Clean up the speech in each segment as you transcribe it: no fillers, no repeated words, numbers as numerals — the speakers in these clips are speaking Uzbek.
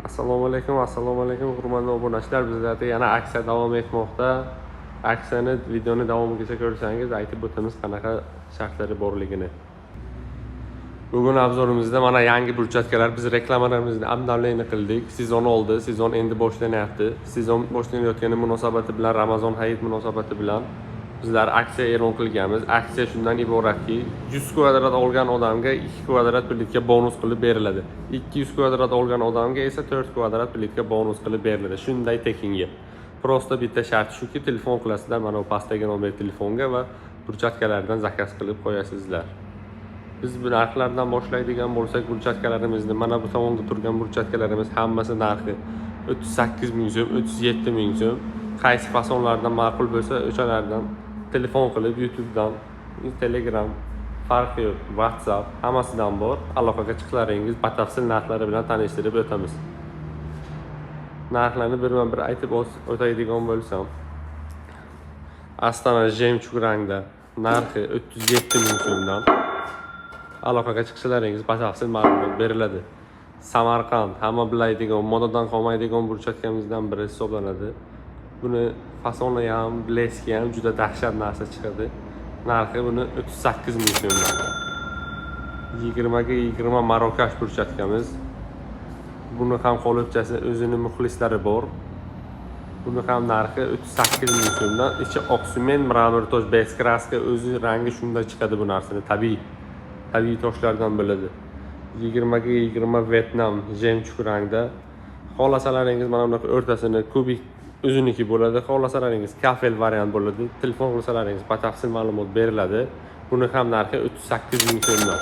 Assalomu alaykum, assalomu alaykum hurmatli obunachilar. Bizlarda yana aksiya davom etmoqda. Aksiyani videoni davomigacha ko'rsangiz aytib o'tamiz qanaqa shartlari borligini. Bugun obzorimizda mana yangi burchatkalar, biz reklamalarimizni обновление qildik. Sezon oldi, sezon endi boshlanyapti. Sezon boshlanayotgani munosabati bilan, Ramazon hayit munosabati bilan bizlar aksiya e'lon qilganmiz. Aksiya shundan iboratki, 100 kvadrat olgan odamga 2 kvadrat plitka bonus qilib beriladi. 200 kvadrat olgan odamga esa 4 kvadrat plitka bonus qilib beriladi. Shunday tekinga. Просто bitta shart shuki, telefon qilasizlar mana bu pastdagi nomer telefonga va burchatkalardan zakaz qilib qo'yasizlar. Biz bu narxlardan boshlaydigan bo'lsak, burchatkalarimizni mana bu tomonda turgan burchatkalarimiz hammasi narxi 38 ming so'm, 37 ming so'm. Qaysi fasonlardan ma'qul bo'lsa, o'shalardan telefon qilib, YouTubedan, Telegram farqi yo'q, WhatsApp hammasidan bor. Aloqaga chiqishlaringiz batafsil narxlari bilan tanishtirib o'tamiz. Narxlarni birma-bir aytib o'tadigan bo'lsam, Astana жемчуг rangda narxi 37 ming so'mdan. Aloqaga chiqishlaringiz batafsil ma'lumot beriladi. Samarqand hamma biladigan, modadan qolmaydigan burchatkamizdan biri hisoblanadi. Buni fasoni ham, блеск i ham juda dahshat narsa chiqadi. Narxi buni 38 ming so'mdan. 20 ga 20 Marokash burchatkamiz. Buni ham qolipchasi o'zini muxlislari bor. Buni ham narxi 38 ming so'mdan. Ichi oq sement, мрамор tosh, без краска, o'zi rangi shunday chiqadi bu narsani, tabiiy. Tabiiy toshlardan bo'ladi. 20 ga 20 Vyetnam жемчуг rangda. Xohlasalaringiz mana bunaqa o'rtasini kubik o'ziniki bo'ladi, xohlasalaringiz kafel variant bo'ladi. Telefon qilsalaringiz batafsil ma'lumot beriladi. Buni ham narxi 38 ming so'mdan.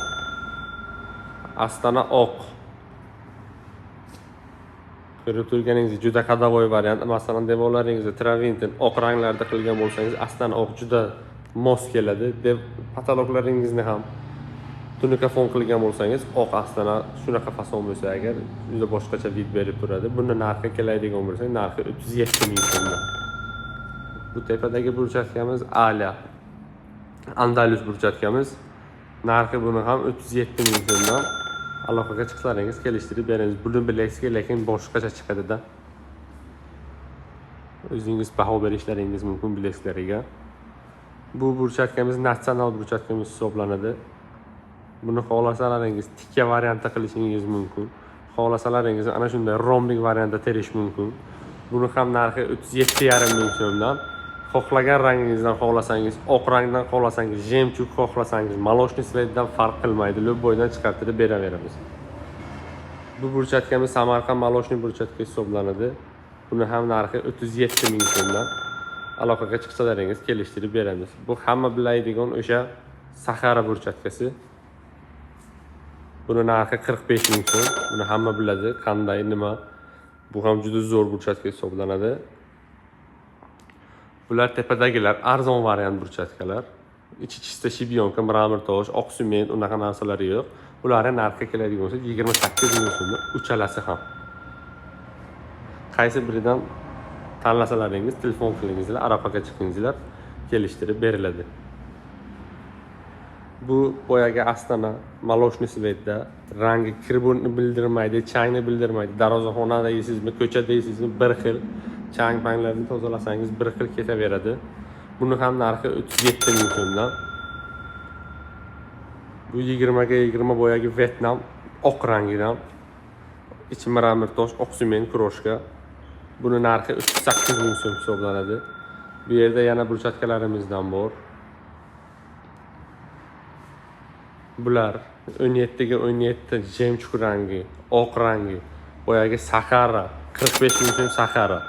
Astana oq. Ko'rib turganingizdek juda ходовой variant. Masalan, devorlaringizni travertin oq ranglarda qilgan bo'lsangiz, Astana oq juda mos keladi. Deb потолок laringizni ham tunuka fon qilgan bo'lsangiz, oq Astana shunaqa fason bo'lsa agar juda boshqacha вид berib turadi. Buni narxi keladigan bo'lsak, narxi 37 ming so'mdan. Bu tepadagi burchatkamiz Aliya. Andalus burchatkamiz. Narxi buni ham 37 ming so'mdan. Aloqaga chiqsalaringiz kelishtirib beramiz. Buni блеск i lekin boshqacha chiqadida. O'zingiz baho berishlaringiz mumkin блеск lariga. Bu burchatkamiz natsional burchatkamiz hisoblanadi. Buni xohlasalaringiz tikka variantda qilishingiz mumkin. Xohlasalaringiz ana shunday rombik variantda terish mumkin. Buni ham narxi 37,5 ming so'mdan. Xohlagan rangingizdan xohlasangiz, oq rangdan xohlasangiz, жемчуг xohlasangiz, молочный цвет dan farq qilmaydi. Любой dan chiqartirib beraveramiz. Bu burchatkamiz Samarqand молочный burchatka hisoblanadi. Buni ham narxi 37 ming so'mdan. Aloqaga chiqsalaringiz kelishtirib beramiz. Bu hamma biladigan o'sha Sahara burchatkasi. Buni narxi 45 ming so'm. Buni hamma biladi, qanday, nima. Bu ham juda zo'r burchatka hisoblanadi. Bular tepadagilar arzon variant burchatkalar. Ichi чисто щебёнка, мрамор tosh, oq sement, unaqa narsalari yo'q. Ularni narxi keladigan bo'lsa 28 ming so'mdan uchalasi ham. Qaysi biridan tanlasalaringiz telefon qilingizlar, aloqaga chiqingizlar, kelishtirib beriladi. Bu boyagi Astana молочный цвет da rangi kir bildirmaydi, changni bildirmaydi. Darvozaxona deysizmi, ko'cha deysizmi, bir xil chang panglarni tozalasangiz bir xil ketaveradi. Buni ham narxi 37 ming so'mdan. Bu 20 ga 20 boyagi Vyetnam oq rangidan. Ichi мрамор tosh, oq sement, крошка. Buni narxi 38 ming so'm hisoblanadi. Bu yerda yana burchatkalarimizdan bor. Bular 17 ga 17 жемчуг rangi, oq rangi, boyagi Sahara 45 ming so'm Sahara.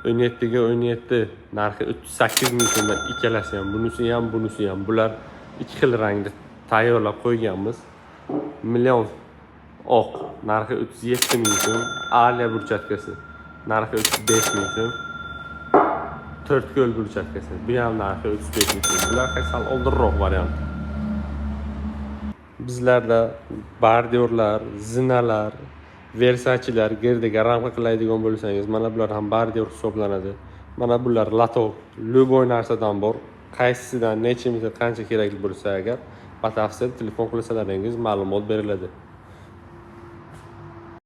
17 ga 17 narxi 38 ming so'mdan ikkalasi ham, bunisi ham, bunisi ham. Bular ikki xil rangda tayyorlab qo'yganmiz. Million oq narxi 37 ming so'm, Aliya burchatkasi narxi 35 ming so'm. To'rtko'l burchatkasi, bu ham narxi 35 ming so'm. Bular sal oldinroq variant. Bizlarda bordyorlar, zinalar, Versace'lar girdiga ramka qiladigan bo'lsangiz, mana bular ham bordyor hisoblanadi. Mana bular лоток, любой narsadan bor. Qaysisidan necha metr qancha kerak bo'lsa agar batafsil telefon qilsalaringiz ma'lumot beriladi.